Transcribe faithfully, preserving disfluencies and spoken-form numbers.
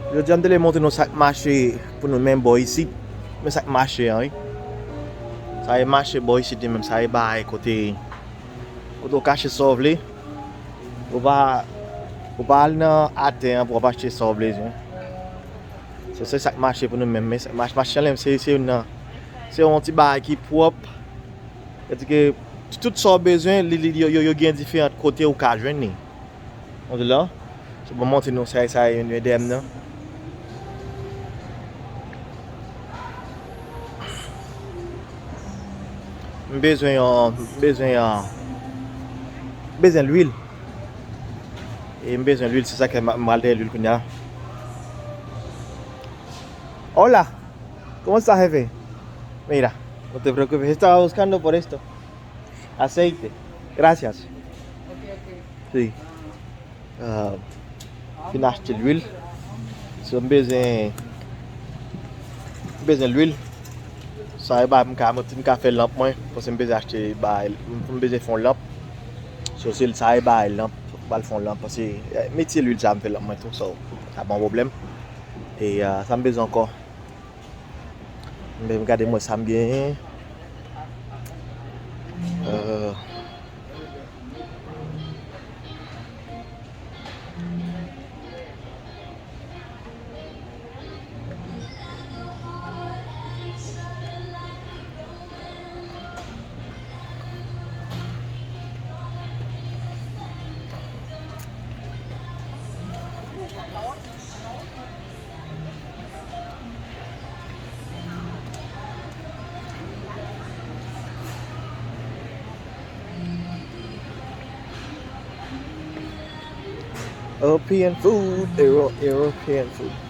Jodi a m te vle montre nou sa k mache pou nou menm bò isit. Men sa k mache an, wi. Sa e mache bò isit li menm, sa e bay kote, kote w ka achte sa w vle. Ou pa, ou pa al nan atè an pou w ap achte sa w bezwen. So, se sa k mache pou nou menm. Men sa k mache, mache an li menm, se, se youn nan, se yon ti bagay ki pwòp. Sètadi ke tout sa w bezwen, li, li, yo, yo, yo gen diferan kote ou ka jwenn li. Ou di la? Se pou montre nou sa, sa e youn dèyè m nan. M bezwen yon, m bezwen yon, m bezwen lwil. E m bezwen lwil, se sa ke m, m al dèyè lwil kounye a. Hola, ¿cómo estás, jefe? Mira, no te preocupes, estaba buscando por esto. Aceite. Gracias. Sí. Ah, fin achte lwil. So, m bezwen, m bezwen lwil. Sa e ba m ka, m ka fè lanp mwen. Paske m bezwen achte ba, m bezwen fè yon lanp. So, se sa e ba lanp, m pral fè yon lanp. Paske, eh, metye lwil sa m fè lanp mwen tou. So, sa pa yon pwoblèm. E, ah, sa m bezwen ankò. M gade mwen sa m genyen. Euh, European food, Euro, European food.